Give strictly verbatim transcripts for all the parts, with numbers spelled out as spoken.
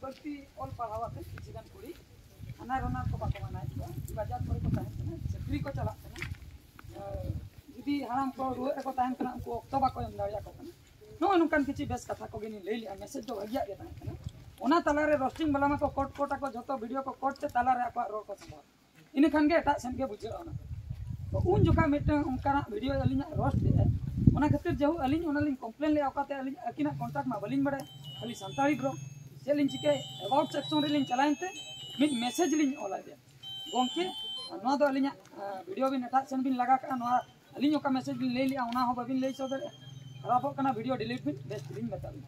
ᱵᱟᱹᱲᱛᱤ ᱚᱞ ᱯᱟᱲᱦᱟᱣ ᱟᱛᱮ ᱠᱤᱪᱷᱩ ᱜᱟᱱ ᱠᱩᱲᱤ ᱦᱟᱱᱟ ᱨᱚᱱᱟ ᱠᱚ ᱵᱟᱠᱚ ᱢᱟᱱᱟᱣᱮᱫ ᱠᱚᱣᱟ, ᱵᱟᱡᱟᱨ ᱠᱚᱨᱮ ᱠᱚ ᱛᱟᱦᱮᱱ ᱠᱟᱱᱟ, ᱪᱟᱹᱠᱨᱤ ᱠᱚ ᱪᱟᱞᱟᱜ ᱠᱟᱱᱟ᱾ ᱡᱩᱫᱤ ᱦᱟᱲᱟᱢ ᱠᱚ ᱨᱩᱣᱟᱹᱜ ᱨᱮᱠᱚ ᱛᱟᱦᱮᱱ ᱠᱟᱱᱟ, ᱩᱱᱠᱩ ᱚᱠᱛᱚ ᱵᱟᱠᱚ ᱮᱢ ᱫᱟᱲᱮᱭᱟᱠᱚ ᱠᱟᱱᱟ᱾ ᱱᱚᱜᱼᱚᱭ ᱱᱚᱝᱠᱟᱱ ᱠᱤᱪᱷᱩ ᱵᱮᱥ ᱠᱟᱛᱷᱟ ᱠᱚᱜᱮ ᱞᱤᱧ ᱞᱟᱹᱭ ᱞᱮᱜᱼᱟ᱾ ᱢᱮᱥᱮᱡᱽ ᱫᱚ ᱵᱷᱟᱹᱜᱤᱭᱟᱜ ᱜᱮ ᱛᱟᱦᱮᱸ ᱠᱟᱱᱟ᱾ ᱚᱱᱟ ᱛᱟᱞᱟᱨᱮ ᱨᱳᱥᱴᱤᱝ ᱵᱟᱞᱟ ᱢᱟᱠᱚ ᱠᱚᱴ ᱠᱚᱴ ᱟᱠᱚ, ᱡᱷᱚᱛᱚ ᱵᱷᱤᱰᱤᱭᱳ ᱠᱚ ᱠᱚᱴ ᱛᱮ ᱛᱟᱞᱟᱨᱮ ᱟᱠᱚᱣᱟᱜ ᱨᱚᱲ ᱠᱚ ᱥᱟᱢᱵᱟᱣᱟ᱾ ᱤᱱᱟᱹ ᱠᱷᱟᱱ ᱜᱮ ᱮᱴᱟᱜ ᱥᱮᱱ ᱜᱮ ᱵᱩᱡᱷᱟᱹᱜᱼᱟ ᱚᱱᱟ ᱫᱚ᱾ ᱛᱚ ᱩᱱ ᱡᱚᱠᱷᱟ ᱢᱤᱫᱴᱟᱝ ᱚᱱᱠᱟᱱᱟᱜ ᱵᱷᱤᱰᱤᱭᱳ ᱟᱹᱞᱤᱧᱟᱜ ᱨᱳᱥᱴ ᱞᱮᱫᱼᱟᱭ, ᱚᱱᱟ ᱠᱷᱟᱹᱛᱤᱨ ᱡᱮᱦᱩ ᱟᱹᱞᱤᱧ ᱚᱱᱟ ᱞᱤᱧ ᱠᱚᱢᱯᱞᱮᱱ ᱞᱮᱫᱼᱟ, ᱚᱠᱟᱛᱮ ᱟᱹᱞᱤᱧ ᱟᱹᱠᱤᱱᱟᱜ ᱠᱚᱱᱴᱟᱠᱴ ᱢᱟ ᱵᱟᱹᱞᱤᱧ ᱵᱟᱲᱟᱭᱟ, ᱠᱷᱟᱹᱞᱤ ᱥᱟᱱᱛᱟᱲᱤ ᱵᱨᱚ ᱪᱮᱫ ᱞᱤᱧ ᱪᱤᱠᱟᱹᱭᱟ, ᱮᱵᱟᱣᱩᱴ ᱥᱮᱠᱥᱚᱱ ᱨᱮᱞᱤᱧ ᱪᱟᱞᱟᱣᱮᱱ ᱛᱮ ᱢᱤᱫ ᱢᱮᱥᱮᱡᱽ ᱞᱤᱧ ᱚᱞ ᱟᱫᱮᱭᱟ, "ᱜᱚᱢᱠᱮ, ᱱᱚᱣᱟ ᱫᱚ ᱟᱹᱞᱤᱧᱟᱜ ᱵᱷᱤᱰᱤᱭᱳ ᱵᱤᱱ ᱮᱴᱟᱜ ᱥᱮᱱ ᱵᱤᱱ ᱞᱟᱜᱟ ᱠᱟᱜᱼᱟ, ᱱᱚᱣᱟ ᱟᱹᱞᱤᱧ ᱚᱠᱟ ᱢᱮᱥᱮᱡᱽ ᱞᱤᱧ ᱞᱟᱹᱭ ᱞᱮᱜᱼᱟ ᱚᱱᱟ ᱦᱚᱸ ᱵᱟᱹᱵᱤᱱ ᱞᱟᱹᱭ ᱥᱚᱫᱚᱨᱮᱜᱼᱟ, ᱠᱷᱟᱨᱟᱯᱚᱜ ᱠᱟᱱᱟ, ᱵᱷᱤᱰᱤᱭᱳ ᱰᱤᱞᱤᱴ ᱵᱤᱱ, ᱵᱮᱥ ᱛᱮᱞᱤᱧ ᱢᱮᱛᱟ ᱵᱤᱱᱟ᱾"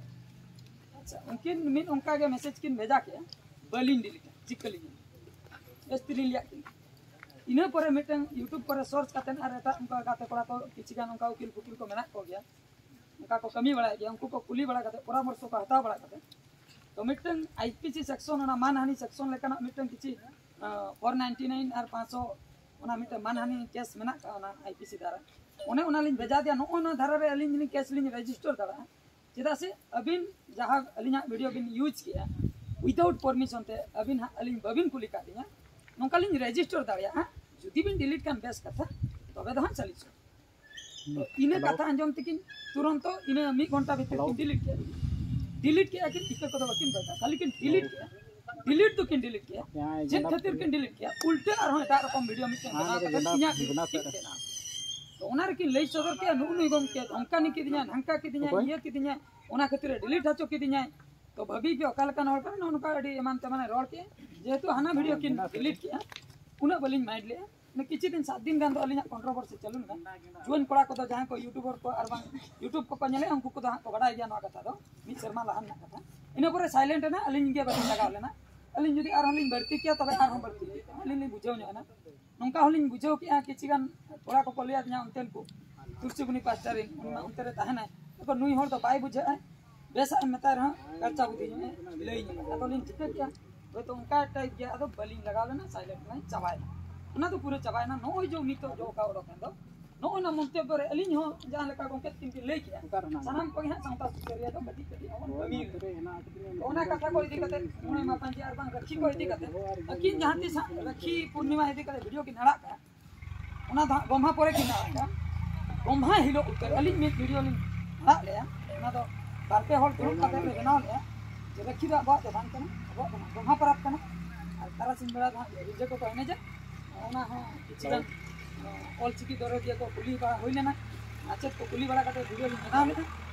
ᱟᱪᱪᱷᱟ, ᱩᱱᱠᱤᱱ ᱢᱤᱫ ᱚᱱᱠᱟ ᱜᱮ ᱢᱮᱥᱮᱡᱽ ᱠᱤᱱ ᱵᱷᱮᱡᱟ ᱠᱮᱜᱼᱟ, ᱵᱟᱹᱞᱤᱧ ᱰᱤᱞᱤᱴᱟ, ᱪᱤᱠᱟᱹᱞᱤᱧ ᱵᱮᱥ ᱛᱮᱞᱤᱧ ᱞᱟᱹᱭᱟᱜ ᱠᱤᱱᱟ᱾ ᱤᱱᱟᱹ ᱯᱚᱨᱮ ᱢᱤᱫᱴᱟᱝ ᱭᱩᱴᱩᱵᱽ ᱠᱚᱨᱮ ᱥᱟᱨᱪ ᱠᱟᱛᱮᱫ ᱟᱨ ᱮᱴᱟᱜ ᱚᱱᱠᱟ ᱜᱟᱛᱮ ᱠᱚᱲᱟ ᱠᱚ ᱠᱤᱪᱷᱩ ᱜᱟᱱ ᱚᱱᱠᱟ ᱩᱠᱤᱞ ᱯᱷᱩᱠᱤᱞ ᱠᱚ ᱢᱮᱱᱟᱜ ᱠᱚᱜᱮᱭᱟ, ᱚᱱᱠᱟ ᱠᱚ ᱠᱟᱹᱢᱤ ᱵᱟᱲᱟᱭᱮᱫ ᱜᱮᱭᱟ, ᱩᱱᱠᱩ ᱠᱚ ᱠᱩᱞᱤ ᱵᱟᱲᱟ ᱠᱟᱛᱮᱫ, ᱯᱚᱨᱟᱢᱚᱨᱥᱚ ᱠᱚ ᱦᱟᱛᱟᱣ ᱵᱟᱲᱟ ᱠᱟᱛᱮᱫ, ᱛᱚ ᱢᱤᱫᱴᱟᱝ ᱟᱭ ᱯᱤ ᱥᱤ ᱥᱮᱠᱥᱚᱱ, ᱚᱱᱟ ᱢᱟᱱᱦᱟᱱᱤ ᱥᱮᱠᱥᱚᱱ ᱞᱮᱠᱟᱱᱟᱜ ᱢᱤᱫᱴᱟᱝ ᱠᱤᱪᱷᱩ ᱯᱷᱳᱨ ᱱᱟᱭᱤᱱᱴᱤ ᱱᱟᱭᱤᱱ ᱟᱨ ᱯᱟᱸᱪᱥᱚ, ᱚᱱᱟ ᱢᱤᱫᱴᱟᱝ ᱢᱟᱱᱦᱟᱱᱤ ᱠᱮᱥ ᱢᱮᱱᱟᱜ ᱠᱟᱜᱼᱟ ᱚᱱᱟ ᱟᱭ ᱯᱤ ᱥᱤ ᱫᱷᱟᱨᱟ, ᱚᱱᱮ ᱚᱱᱟᱞᱤᱧ ᱵᱷᱮᱡᱟ ᱫᱮᱭᱟ᱾ ᱱᱚᱜᱼᱚ ᱱᱚᱣᱟ ᱫᱷᱟᱨᱟ ᱨᱮ ᱟᱹᱞᱤᱧ ᱠᱮᱥ ᱞᱤᱧ ᱨᱮᱡᱤᱥᱴᱟᱨ ᱫᱟᱲᱮᱭᱟᱜᱼᱟ, ᱪᱮᱫᱟᱜ ᱥᱮ ᱟᱹᱵᱤᱱ ᱡᱟᱦᱟᱸ ᱟᱹᱞᱤᱧᱟᱜ ᱵᱷᱤᱰᱤᱭᱳ ᱵᱤᱱ ᱤᱭᱩᱡᱽ ᱠᱮᱜᱼᱟ ᱩᱭᱤᱫᱟᱣᱩᱴ ᱯᱟᱨᱢᱤᱥᱚᱱ ᱛᱮ, ᱟᱹᱵᱤᱱ ᱦᱟᱸᱜ ᱟᱹᱞᱤᱧ ᱵᱟᱹᱵᱤᱱ ᱠᱩᱞᱤ ᱠᱟᱜ ᱞᱤᱧᱟ, ᱱᱚᱝᱠᱟ ᱞᱤᱧ ᱨᱮᱡᱤᱥᱴᱟᱨ ᱫᱟᱲᱮᱭᱟᱜᱼᱟ᱾ ᱡᱩᱫᱤ ᱵᱤᱱ ᱰᱤᱞᱤᱴ ᱠᱷᱟᱱ ᱵᱮᱥ ᱠᱟᱛᱷᱟ, ᱛᱚᱵᱮ ᱫᱚ ᱦᱟᱸᱜ ᱪᱟᱹᱞᱤᱥᱚᱜᱼᱟ᱾ ᱛᱚ ᱤᱱᱟᱹ ᱠᱟᱛᱷᱟ ᱟᱸᱡᱚᱢ ᱛᱮᱠᱤᱱ ᱛᱩᱨᱚᱱᱛᱚ ᱤᱱᱟᱹ ᱢᱤᱫ ᱜᱷᱚᱱᱴᱟ ᱵᱷᱤᱛᱤᱨ ᱠᱤᱱ ᱰᱤᱞᱤᱴ ᱠᱮᱜᱼᱟ᱾ ᱰᱤᱞᱤᱴ ᱠᱮᱜᱼᱟ ᱠᱤᱱ, ᱤᱛᱟᱹ ᱠᱚᱫᱚ ᱵᱟᱹᱠᱤᱱ ᱵᱟᱹᱭᱫᱟ, ᱠᱷᱟᱹᱞᱤ ᱠᱤᱱ ᱰᱤᱞᱤᱴ ᱠᱮᱜᱼᱟ᱾ ᱰᱤᱞᱤᱴ ᱫᱚᱠᱤᱱ ᱰᱤᱞᱤᱴ ᱠᱮᱜᱼᱟ᱾ ᱪᱮᱫ ᱠᱷᱟᱹᱛᱤᱨ ᱠᱤᱱ ᱰᱤᱞᱤᱴ ᱠᱮᱜᱼᱟ? ᱩᱞᱴᱟᱹ ᱟᱨᱦᱚᱸ ᱮᱴᱟᱜ ᱨᱚᱠᱚᱢ ᱵᱷᱤᱰᱤᱭᱳ ᱢᱤᱫᱴᱮᱱ ᱵᱮᱱᱟᱣ ᱠᱟᱛᱮ ᱤᱧᱟᱹᱜ ᱵᱷᱤᱰᱤᱭᱳ ᱴᱷᱤᱠ ᱠᱮᱜᱼᱟ᱾ ᱛᱚ ᱚᱱᱟ ᱨᱮᱠᱤᱱ ᱞᱟᱹᱭ ᱥᱚᱫᱚᱨ ᱠᱮᱜᱼᱟ, "ᱱᱩᱜᱼᱩ ᱱᱩᱭ ᱜᱚᱢᱠᱮ ᱫᱷᱚᱢᱠᱟᱱᱤ ᱠᱤᱫᱤᱧᱟ, ᱱᱷᱟᱝᱠᱟ ᱠᱤᱫᱤᱧᱟ, ᱤᱭᱟᱹ ᱠᱤᱫᱤᱧᱟ, ᱚᱱᱟ ᱠᱷᱟᱹᱛᱤᱨ ᱮ ᱰᱤᱞᱤᱴ ᱦᱚᱪᱚ ᱠᱤᱫᱤᱧᱟᱭ᱾ ᱛᱚ ᱵᱷᱟᱹᱵᱤ ᱯᱮ ᱚᱠᱟ ᱞᱮᱠᱟᱱ ᱦᱚᱲ ᱠᱟᱱᱟᱭ, ᱱᱚᱜᱼᱚ ᱱᱚᱝᱠᱟ ᱟᱹᱰᱤ ᱮᱢᱟᱱ ᱛᱮᱢᱟᱱᱮ ᱨᱚᱲ ᱠᱮᱜᱼᱟ᱾" ᱡᱮᱦᱮᱛᱩ ᱦᱟᱱᱟ ᱵᱷᱤᱰᱤᱭᱳ ᱠᱤᱱ ᱰᱤᱞᱤᱴ ᱠᱮᱜᱼᱟ, ᱩᱱᱟᱹᱜ ᱵᱟᱹᱞᱤᱧ ᱢᱟᱭᱤᱱᱰ ᱞᱮᱜᱼᱟ᱾ ᱢᱟᱱᱮ ᱠᱤᱪᱷᱩ ᱫᱤᱱ, ᱥᱟᱛ ᱫᱤᱱ ᱜᱟᱱ ᱫᱚ ᱟᱹᱞᱤᱧᱟᱜ ᱠᱚᱱᱴᱨᱳᱵᱷᱟᱨᱥᱤ ᱪᱟᱹᱞᱩ ᱞᱮᱱᱟ᱾ ᱡᱩᱣᱟᱹᱱ ᱠᱚᱲᱟ ᱠᱚᱫᱚ ᱡᱟᱦᱟᱸᱭ ᱠᱚ ᱭᱩᱴᱩᱵᱟᱨ ᱠᱚ ᱟᱨ ᱵᱟᱝ ᱭᱩᱴᱩᱵᱽ ᱠᱚᱠᱚ ᱧᱮᱞᱮᱫᱼᱟ, ᱩᱱᱠᱩ ᱠᱚᱫᱚ ᱦᱟᱸᱜ ᱠᱚ ᱵᱟᱲᱟᱭ ᱜᱮᱭᱟ ᱱᱚᱣᱟ ᱠᱟᱛᱷᱟ ᱫᱚ, ᱢᱤᱫ ᱥᱮᱨᱢᱟ ᱞᱟᱦᱟ ᱨᱮᱱᱟᱜ ᱠᱟᱛᱷᱟ᱾ ᱤᱱᱟᱹ ᱯᱚᱨᱮ ᱥᱟᱭᱞᱮᱱᱴ ᱮᱱᱟ, ᱟᱹᱞᱤᱧ ᱜᱮ ᱵᱟᱹᱞᱤᱧ ᱞᱟᱜᱟᱣ ᱞᱮᱱᱟ᱾ ᱟᱹᱞᱤᱧ ᱡᱩᱫᱤ ᱟᱨᱦᱚᱸ ᱞᱤᱧ ᱵᱟᱹᱲᱛᱤ ᱠᱮᱭᱟ, ᱛᱚᱵᱮ ᱟᱨᱦᱚᱸ ᱵᱟᱹᱲᱛᱤ ᱦᱩᱭ ᱠᱚᱜᱼᱟ᱾ ᱟᱹᱞᱤᱧ ᱞᱤᱧ ᱵᱩᱡᱷᱟᱹᱣ ᱧᱚᱜ ᱮᱱᱟ᱾ ᱱᱚᱝᱠᱟ ᱦᱚᱸᱞᱤᱧ ᱵᱩᱡᱷᱟᱹᱣ ᱠᱮᱜᱼᱟ, ᱠᱤᱪᱷᱩ ᱜᱟᱱ ᱠᱚᱲᱟ ᱠᱚᱠᱚ ᱞᱟᱹᱭ ᱟᱹᱫᱤᱧᱟ, ᱚᱱᱛᱮᱱ ᱠᱚ ᱛᱩᱞᱥᱤᱵᱚᱱᱤ ᱯᱟᱥᱴᱟ ᱨᱮᱱ, ᱚᱱᱟ ᱚᱱᱛᱮ ᱨᱮ ᱛᱟᱦᱮᱱᱟᱭ, ᱛᱚᱠᱷᱚᱱ ᱱᱩᱭ ᱦᱚᱲ ᱫᱚ ᱵᱟᱭ ᱵᱩᱡᱷᱟᱹᱜᱼᱟᱭ, ᱵᱮᱥᱟᱜ ᱮᱢ ᱢᱮᱛᱟᱭ ᱨᱮᱦᱚᱸ ᱠᱟᱪᱟ ᱵᱩᱫᱷᱤ ᱧᱚᱜ ᱮ ᱞᱟᱹᱭ ᱧᱚᱜ ᱮ᱾ ᱟᱫᱚ ᱞᱤᱧ ᱴᱷᱤᱠᱟᱹ ᱠᱮᱜᱼᱟ, ᱦᱳᱭᱛᱳ ᱚᱱᱠᱟ ᱴᱟᱭᱤᱯ ᱜᱮ, ᱟᱫᱚ ᱵᱟᱹᱞᱤᱧ ᱞᱟᱜᱟᱣ ᱞᱮᱱᱟ, ᱥᱟᱭᱞᱮᱱᱴ ᱞᱤᱧ ᱪᱟᱵᱟᱭᱮᱱᱟ᱾ ᱚᱱᱟ ᱫᱚ ᱯᱩᱨᱟᱹ ᱪᱟᱵᱟᱭᱮᱱᱟ᱾ ᱱᱚᱜᱼᱚᱭ ᱡᱮ ᱱᱤᱛᱚᱜ ᱡᱚ ᱚᱠᱟ ᱚᱰᱚᱠ ᱮᱱ ᱫᱚ, ᱱᱚᱜᱼᱚ ᱱᱟ ᱢᱚᱱᱛᱚᱵᱵᱚ ᱨᱮ ᱟᱹᱞᱤᱧ ᱦᱚᱸ ᱡᱟᱦᱟᱸ ᱞᱮᱠᱟ ᱜᱚᱢᱠᱮ ᱛᱟᱹᱠᱤᱱ ᱠᱤᱱ ᱞᱟᱹᱭ ᱠᱮᱜᱼᱟ, ᱥᱟᱱᱟᱢ ᱠᱚᱜᱮ ᱦᱟᱸᱜ ᱥᱟᱶᱛᱟ ᱥᱩᱥᱟᱹᱨᱤᱭᱟᱹ ᱫᱚ ᱠᱟᱹᱴᱤᱡ ᱠᱟᱹᱴᱤᱡ ᱦᱚᱸᱵᱚᱱ ᱠᱟᱹᱢᱤ ᱠᱟᱱᱟ᱾ ᱛᱚ ᱚᱱᱟ ᱠᱟᱛᱷᱟ ᱠᱚ ᱤᱫᱤ ᱠᱟᱛᱮ, ᱢᱚᱬᱮ ᱢᱟᱯᱟᱧᱪᱤ ᱟᱨ ᱵᱟᱝ ᱨᱟᱹᱠᱷᱤ ᱠᱚ ᱤᱫᱤ ᱠᱟᱛᱮ, ᱟᱹᱠᱤᱱ ᱡᱟᱦᱟᱸ ᱛᱤᱥ ᱦᱟᱸᱜ ᱨᱟᱹᱠᱷᱤ ᱯᱩᱨᱱᱤᱢᱟ ᱤᱫᱤ ᱠᱟᱛᱮ ᱵᱷᱤᱰᱤᱭᱳ ᱠᱤᱱ ᱟᱲᱟᱜ ᱠᱟᱜᱼᱟ, ᱚᱱᱟ ᱫᱚ ᱦᱟᱸᱜ ᱜᱚᱢᱦᱟ ᱯᱚᱨᱮ ᱠᱤᱱ ᱟᱲᱟᱜ ᱠᱟᱜᱼᱟ᱾ ᱜᱚᱢᱦᱟ ᱦᱤᱞᱳᱜ ᱩᱛᱟᱹᱨ ᱟᱹᱞᱤᱧ ᱢᱤᱫ ᱵᱷᱤᱰᱤᱭᱳ ᱞᱤᱧ ᱟᱲᱟᱜ ᱞᱮᱜᱼᱟ, ᱚᱱᱟ ᱫᱚ ᱵᱟᱨ ᱯᱮ ᱦᱚᱲ ᱫᱩᱲᱩᱵ ᱠᱟᱛᱮ ᱞᱮ ᱵᱮᱱᱟᱣ ᱞᱮᱜᱼᱟ᱾ ᱡᱮ ᱨᱟᱹᱠᱷᱤ ᱫᱚ ᱟᱵᱚᱣᱟᱜ ᱫᱚ ᱵᱟᱝ ᱠᱟᱱᱟ, ᱟᱵᱚᱣᱟᱜ ᱫᱚ ᱜᱚᱢᱦᱟ ᱯᱚᱨᱚᱵᱽ ᱠᱟᱱᱟ᱾ ᱟᱨ ᱛᱟᱨᱟᱥᱤᱧ ᱵᱮᱲᱟ ᱫᱚ ᱦᱟᱸᱜ ᱰᱤᱡᱮ ᱠᱚᱠᱚ ᱮᱱᱮᱡᱟ, ᱚᱱᱟ ᱦᱚᱸ ᱠᱤᱪᱷᱩ ᱜᱟᱱ ᱚᱞᱪᱤᱠᱤ ᱫᱚᱨᱚᱫᱤᱭᱟᱹ ᱠᱚ ᱠᱩᱞᱤ ᱵᱟᱲᱟ ᱦᱩᱭ ᱞᱮᱱᱟ, ᱢᱟᱪᱮᱫ ᱠᱚ ᱠᱩᱞᱤ ᱵᱟᱲᱟ ᱠᱟᱛᱮ ᱵᱷᱤᱰᱤᱭᱳ ᱞᱤᱧ ᱵᱮᱱᱟᱣ ᱞᱮᱫᱟ᱾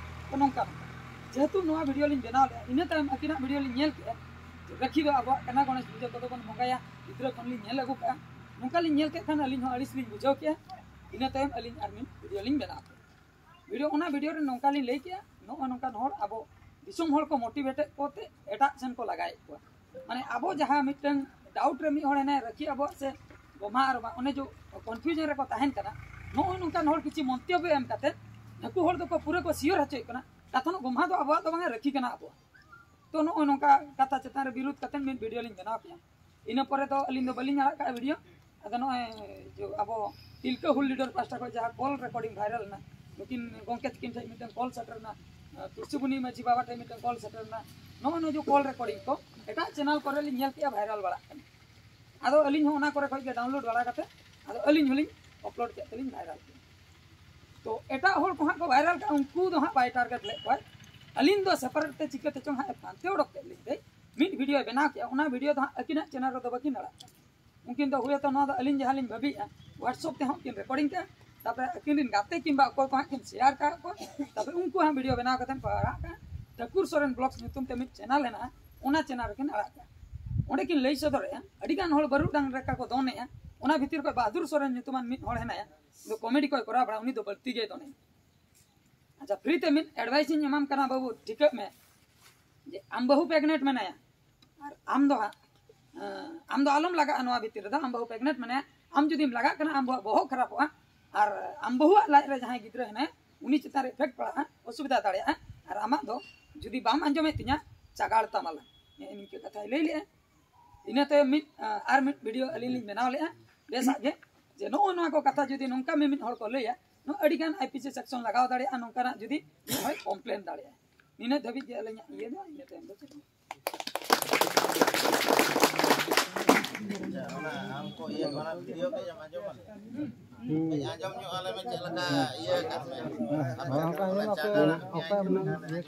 ᱛᱚ ᱱᱚᱝᱠᱟ ᱱᱚᱝᱠᱟ᱾ ᱡᱮᱦᱮᱛᱩ ᱱᱚᱣᱟ ᱵᱷᱤᱰᱤᱭᱳ ᱞᱤᱧ ᱵᱮᱱᱟᱣ ᱞᱮᱫᱟ, ᱤᱱᱟᱹ ᱛᱟᱭᱚᱢ ᱟᱹᱠᱤᱱᱟᱜ ᱵᱷᱤᱰᱤᱭᱳ ᱞᱤᱧ ᱧᱮᱞ ᱠᱮᱫᱼᱟ, ᱨᱟᱹᱠᱷᱤ ᱫᱚ ᱟᱵᱚᱣᱟᱜ ᱠᱟᱱᱟ, ᱜᱚᱬᱮᱥ ᱯᱩᱡᱟᱹ ᱠᱚᱫᱚ ᱵᱚᱱ ᱵᱚᱸᱜᱟᱭᱟ, ᱜᱤᱫᱽᱨᱟᱹ ᱠᱷᱚᱱ ᱞᱤᱧ ᱧᱮᱞ ᱟᱹᱜᱩ ᱠᱟᱜᱼᱟ᱾ ᱱᱚᱝᱠᱟ ᱞᱤᱧ ᱧᱮᱞ ᱠᱮᱫ ᱠᱷᱟᱱ ᱟᱹᱞᱤᱧ ᱦᱚᱸ ᱟᱹᱲᱤᱥ ᱞᱤᱧ ᱵᱩᱡᱷᱟᱹᱣ ᱠᱮᱜᱼᱟ᱾ ᱤᱱᱟᱹ ᱛᱟᱭᱚᱢ ᱟᱹᱞᱤᱧ ᱟᱨ ᱢᱤᱫ ᱵᱷᱤᱰᱤᱭᱳ ᱞᱤᱧ ᱵᱮᱱᱟᱣ ᱠᱮᱫᱼᱟ᱾ ᱵᱷᱤᱰᱤᱭᱳ, ᱚᱱᱟ ᱵᱷᱤᱰᱤᱭᱳ ᱨᱮ ᱱᱚᱝᱠᱟ ᱞᱤᱧ ᱞᱟᱹᱭ ᱠᱮᱜᱼᱟ, ᱱᱚᱜᱼᱚ ᱱᱚᱝᱠᱟᱱ ᱦᱚᱲ ᱟᱵᱚ ᱫᱤᱥᱚᱢ ᱦᱚᱲ ᱠᱚ ᱢᱳᱴᱤᱵᱷᱮᱴᱮᱰ ᱠᱚᱛᱮ ᱮᱴᱟᱜ ᱥᱮᱱ ᱠᱚ ᱞᱟᱜᱟᱭᱮᱫ ᱠᱚᱣᱟ᱾ ᱢᱟᱱᱮ ᱟᱵᱚ ᱡᱟᱦᱟᱸ ᱢᱤᱫᱴᱟᱝ ᱰᱟᱣᱩᱴ ᱨᱮ ᱢᱤᱫ ᱦᱚᱲ ᱦᱮᱱᱟᱭ, ᱨᱟᱹᱠᱷᱤ ᱟᱵᱚᱣᱟᱜ ᱥᱮ ᱜᱚᱢᱦᱟ ᱟᱨ ᱵᱟᱝ, ᱚᱱᱮ ᱡᱮ ᱠᱚᱱᱯᱷᱤᱭᱩᱡᱚᱱ ᱨᱮᱠᱚ ᱛᱟᱦᱮᱱ ᱠᱟᱱᱟ, ᱱᱚᱜᱼᱚ ᱱᱚᱝᱠᱟᱱ ᱦᱚᱲ ᱠᱤᱪᱷᱩ ᱢᱚᱱᱛᱚᱵᱵᱚ ᱮᱢ ᱠᱟᱛᱮ ᱱᱩᱠᱩ ᱦᱚᱲ ᱫᱚᱠᱚ ᱯᱩᱨᱟᱹ ᱠᱚ ᱥᱤᱭᱳᱨ ᱦᱚᱪᱚᱭᱮᱫ ᱠᱟᱱᱟ, ᱠᱟᱛᱷᱟ ᱱᱚᱜ ᱜᱚᱢᱦᱟ ᱫᱚ ᱟᱵᱚᱣᱟᱜ ᱫᱚ ᱵᱟᱝᱟ, ᱨᱟᱹᱠᱷᱤ ᱠᱟᱱᱟ ᱟᱵᱚᱣᱟᱜ᱾ ᱛᱚ ᱱᱚᱜᱼᱚ ᱱᱚᱝᱠᱟ ᱠᱟᱛᱷᱟ ᱪᱮᱛᱟᱱ ᱨᱮ ᱵᱤᱨᱩᱫᱷ ᱠᱟᱛᱮ ᱢᱤᱫ ᱵᱷᱤᱰᱤᱭᱳ ᱞᱤᱧ ᱵᱮᱱᱟᱣ ᱠᱮᱜᱼᱟ᱾ ᱤᱱᱟᱹ ᱯᱚᱨᱮ ᱫᱚ ᱟᱹᱞᱤᱧ ᱫᱚ ᱵᱟᱹᱞᱤᱧ ᱟᱲᱟᱜ ᱠᱟᱜᱼᱟ ᱵᱷᱤᱰᱤᱭᱳ᱾ ᱟᱫᱚ ᱱᱚᱜᱼᱚᱭ ᱡᱮ ᱟᱵᱚ ᱛᱤᱞᱠᱟᱹ ᱦᱩᱞ ᱞᱤᱰᱟᱨ ᱯᱟᱦᱴᱟ ᱠᱷᱚᱱ ᱡᱟᱦᱟᱸ ᱠᱚᱞ ᱨᱮᱠᱚᱨᱰᱤᱝ ᱵᱷᱟᱭᱨᱟᱞ ᱮᱱᱟ, ᱱᱩᱠᱤᱱ ᱜᱚᱢᱠᱮ ᱛᱟᱹᱠᱤᱱ ᱴᱷᱮᱱ ᱢᱤᱫᱴᱟᱝ ᱠᱚᱞ ᱥᱮᱴᱮᱨ ᱮᱱᱟ, ᱛᱩᱞᱥᱤ ᱵᱩᱱᱤ ᱢᱟᱹᱡᱷᱤ ᱵᱟᱵᱟ ᱴᱷᱮᱱ ᱢᱤᱫᱴᱟᱝ ᱠᱚᱞ ᱥᱮᱴᱮᱨ ᱮᱱᱟ᱾ ᱱᱚᱜᱼᱚ ᱱᱚᱣᱟ ᱡᱮ ᱠᱚᱞ ᱨᱮᱠᱚᱨᱰᱤᱝ ᱠᱚ ᱮᱴᱟᱜ ᱪᱮᱱᱮᱞ ᱠᱚᱨᱮ ᱞᱤᱧ ᱧᱮᱞ ᱠᱮᱜᱼᱟ, ᱵᱷᱟᱭᱨᱟᱞ ᱵᱟᱲᱟᱜ ᱠᱟᱱᱟ᱾ ᱟᱫᱚ ᱟᱹᱞᱤᱧ ᱦᱚᱸ ᱚᱱᱟ ᱠᱚᱨᱮ ᱠᱷᱚᱱ ᱜᱮ ᱰᱟᱣᱩᱱᱞᱳᱰ ᱵᱟᱲᱟ ᱠᱟᱛᱮ ᱟᱫᱚ ᱟᱹᱞᱤᱧ ᱦᱚᱸᱞᱤᱧ ᱟᱯᱞᱳᱰ ᱠᱮᱫ ᱛᱮᱞᱤᱧ ᱵᱷᱟᱭᱨᱟᱞ ᱠᱮᱫᱟ᱾ ᱛᱚ ᱮᱴᱟᱜ ᱦᱚᱲ ᱠᱚ ᱦᱟᱸᱜ ᱠᱚ ᱵᱷᱟᱭᱨᱟᱞ ᱠᱟᱜᱼᱟ, ᱩᱱᱠᱩ ᱫᱚ ᱦᱟᱸᱜ ᱵᱟᱭ ᱴᱟᱨᱜᱮᱴ ᱞᱮᱫ ᱠᱚᱣᱟ᱾ ᱟᱹᱞᱤᱧ ᱫᱚ ᱥᱮᱯᱟᱨᱮᱴ ᱛᱮ ᱪᱤᱠᱟᱹ ᱛᱮᱪᱚᱝ ᱦᱟᱸᱜ ᱮ ᱯᱟᱱᱛᱮ ᱚᱰᱚᱠ ᱠᱮᱫ ᱞᱤᱧ ᱛᱮ ᱢᱤᱫ ᱵᱷᱤᱰᱤᱭᱳᱭ ᱵᱮᱱᱟᱣ ᱠᱮᱜᱼᱟ᱾ ᱚᱱᱟ ᱵᱷᱤᱰᱤᱭᱳ ᱫᱚ ᱦᱟᱸᱜ ᱟᱹᱠᱤᱱᱟᱜ ᱪᱮᱱᱮᱞ ᱨᱮᱫᱚ ᱵᱟᱹᱠᱤᱱ ᱟᱲᱟᱜ ᱠᱟᱜᱼᱟ᱾ ᱩᱱᱠᱤᱱ ᱫᱚ ᱦᱳᱭᱛᱳ ᱱᱚᱣᱟ ᱫᱚ ᱟᱹᱞᱤᱧ ᱡᱟᱦᱟᱸ ᱞᱤᱧ ᱵᱷᱟᱹᱵᱤᱭᱮᱫᱼᱟ, WhatsApp ᱛᱮᱦᱚᱸ ᱠᱤᱱ ᱨᱮᱠᱚᱨᱰᱤᱝ ᱠᱟᱜᱼᱟ, ᱛᱟᱨᱯᱚᱨᱮ ᱟᱹᱠᱤᱱ ᱨᱮᱱ ᱜᱟᱛᱮ ᱠᱤᱝᱵᱟ ᱚᱠᱚᱭ ᱠᱚ ᱦᱟᱸᱜ ᱠᱤᱱ ᱥᱮᱭᱟᱨ ᱠᱟᱜ ᱠᱚ, ᱛᱟᱨᱯᱚᱨᱮ ᱩᱱᱠᱩ ᱦᱟᱸᱜ ᱵᱷᱤᱰᱤᱭᱳ ᱵᱮᱱᱟᱣ ᱠᱟᱛᱮ ᱠᱚ ᱟᱲᱟᱜ ᱠᱟᱜᱼᱟ᱾ ᱴᱷᱟᱹᱠᱩᱨ ᱥᱚᱨᱮᱱ ᱵᱞᱚᱜᱥ ᱧᱩᱛᱩᱢ ᱛᱮ ᱢᱤᱫ ᱪᱮᱱᱮᱞ ᱦᱮᱱᱟᱜᱼᱟ, ᱚᱱᱟ ᱪᱮᱱᱮᱞ ᱨᱮᱠᱤᱱ ᱟᱲᱟᱜ ᱠᱟᱜᱼᱟ᱾ ᱚᱸᱰᱮ ᱠᱤᱱ ᱞᱟᱹᱭ ᱥᱚᱫᱚᱨᱮᱜᱼᱟ, ᱟᱹᱰᱤ ᱜᱟᱱ ᱦᱚᱲ ᱵᱟᱹᱨᱩᱰᱟᱝ ᱞᱮᱠᱟ ᱠᱚ ᱫᱚᱱᱮᱜᱼᱟ᱾ ᱚᱱᱟ ᱵᱷᱤᱛᱤᱨ ᱠᱷᱚᱱ ᱵᱟᱦᱟᱫᱩᱨ ᱥᱚᱨᱮᱱ ᱧᱩᱛᱩᱢᱟᱱ ᱢᱤᱫ ᱦᱚᱲ ᱦᱮᱱᱟᱭᱟ, ᱩᱱᱤ ᱫᱚ ᱠᱚᱢᱮᱰᱤ ᱠᱚᱭ ᱠᱚᱨᱟᱣ ᱵᱟᱲᱟ, ᱩᱱᱤ ᱫᱚ ᱵᱟᱹᱲᱛᱤ ᱜᱮᱭ ᱫᱚᱱᱮᱜᱼᱟ᱾ ᱟᱪᱪᱷᱟ, ᱯᱷᱨᱤ ᱛᱮ ᱢᱤᱫ ᱮᱰᱵᱟᱭᱤᱥ ᱤᱧ ᱮᱢᱟᱢ ᱠᱟᱱᱟ ᱵᱟᱹᱵᱩ, ᱴᱷᱤᱠᱟᱹᱜ ᱢᱮ ᱡᱮ ᱟᱢ ᱵᱟᱹᱦᱩ ᱯᱨᱮᱜᱱᱮᱱᱴ ᱢᱮᱱᱟᱭᱟ, ᱟᱨ ᱟᱢ ᱫᱚ ᱦᱟᱸᱜ, ᱟᱸ, ᱟᱢ ᱫᱚ ᱟᱞᱚᱢ ᱞᱟᱜᱟᱜᱼᱟ ᱱᱚᱣᱟ ᱵᱷᱤᱛᱤᱨ ᱨᱮᱫᱚ᱾ ᱟᱢ ᱵᱟᱹᱦᱩ ᱯᱨᱮᱜᱱᱮᱱᱴ ᱢᱮᱱᱟᱭᱟ, ᱟᱢ ᱡᱩᱫᱤᱢ ᱞᱟᱜᱟᱜ ᱠᱟᱱᱟ, ᱟᱢ ᱵᱚᱦᱚᱜ, ᱵᱚᱦᱚᱜ ᱠᱷᱟᱨᱟᱯᱚᱜᱼᱟ, ᱟᱨ ᱟᱢ ᱵᱟᱹᱦᱩᱣᱟᱜ ᱞᱟᱡ ᱨᱮ ᱡᱟᱦᱟᱸᱭ ᱜᱤᱫᱽᱨᱟᱹ ᱦᱮᱱᱟᱭᱟ, ᱩᱱᱤ ᱪᱮᱛᱟᱱ ᱨᱮ ᱤᱯᱷᱮᱠᱴ ᱯᱟᱲᱟᱜᱼᱟ, ᱚᱥᱩᱵᱤᱫᱷᱟ ᱫᱟᱲᱮᱭᱟᱜᱼᱟ, ᱟᱨ ᱟᱢᱟᱜ ᱫᱚ ᱡᱩᱫᱤ ᱵᱟᱢ ᱟᱸᱡᱚᱢᱮᱫ ᱛᱤᱧᱟ, ᱪᱟᱜᱟᱲ ᱛᱟᱢᱟᱞᱟᱝ᱾ ᱱᱮᱜᱼᱮ ᱱᱤᱝᱠᱟᱹ ᱠᱟᱛᱷᱟᱭ ᱞᱟᱹᱭ ᱞᱮᱜᱼᱟ᱾ ᱤᱱᱟᱹ ᱛᱟᱭᱚᱢ ᱢᱤᱫ, ᱟᱸ, ᱟᱨ ᱢᱤᱫ ᱵᱷᱤᱰᱤᱭᱳ ᱟᱹᱞᱤᱧ ᱞᱤᱧ ᱵᱮᱱᱟᱣ ᱞᱮᱜᱼᱟ, ᱵᱮᱥᱟᱜ ᱜᱮ᱾ ᱡᱮ ᱱᱚᱜᱼᱚ ᱱᱚᱣᱟ ᱠᱚ ᱠᱟᱛᱷᱟ ᱡᱩᱫᱤ ᱱᱚᱝᱠᱟ ᱢᱤᱢᱤᱫ ᱦᱚᱲ ᱠᱚ ᱞᱟᱹᱭᱟ, ᱱᱚᱣᱟ ᱟᱹᱰᱤ ᱜᱟᱱ ᱟᱭ ᱯᱤ ᱥᱤ ᱥᱮᱠᱥᱚᱱ ᱞᱟᱜᱟᱣ ᱫᱟᱲᱮᱭᱟᱜᱼᱟ, ᱱᱚᱝᱠᱟᱱᱟᱜ ᱡᱩᱫᱤ ᱢᱤᱫ ᱦᱚᱲ ᱠᱚᱢᱯᱞᱮᱱ ᱫᱟᱲᱮᱭᱟᱜᱼᱟ᱾ ᱱᱤᱱᱟᱹᱜ ᱫᱷᱟᱹᱵᱤᱡ ᱜᱮ ᱟᱹᱞᱤᱧᱟᱜ ᱤᱭᱟᱹ ᱫᱚ, ᱤᱱᱟᱹ ᱛᱟᱭᱚᱢ ᱫᱚ ᱪᱮᱫ ᱦᱚᱸ᱾ ᱟᱪᱪᱷᱟ, ᱚᱱᱟ ᱟᱢ ᱠᱚ ᱤᱭᱟᱹ ᱚᱱᱟ ᱵᱷᱤᱰᱤᱭᱳ ᱠᱟᱹᱡ ᱮᱢ ᱟᱸᱡᱚᱢ ᱟᱞᱮ? ᱠᱟᱹᱡ ᱟᱸᱡᱚᱢ ᱧᱚᱜ ᱟᱞᱮ ᱢᱮ, ᱪᱮᱫ ᱞᱮᱠᱟ ᱤᱭᱟᱹ ᱟᱠᱟᱫ ᱢᱮ? ᱟᱯᱮ ᱚᱱᱟ ᱪᱟᱸᱜᱟ ᱨᱟᱜ ᱢᱮᱭᱟᱭ᱾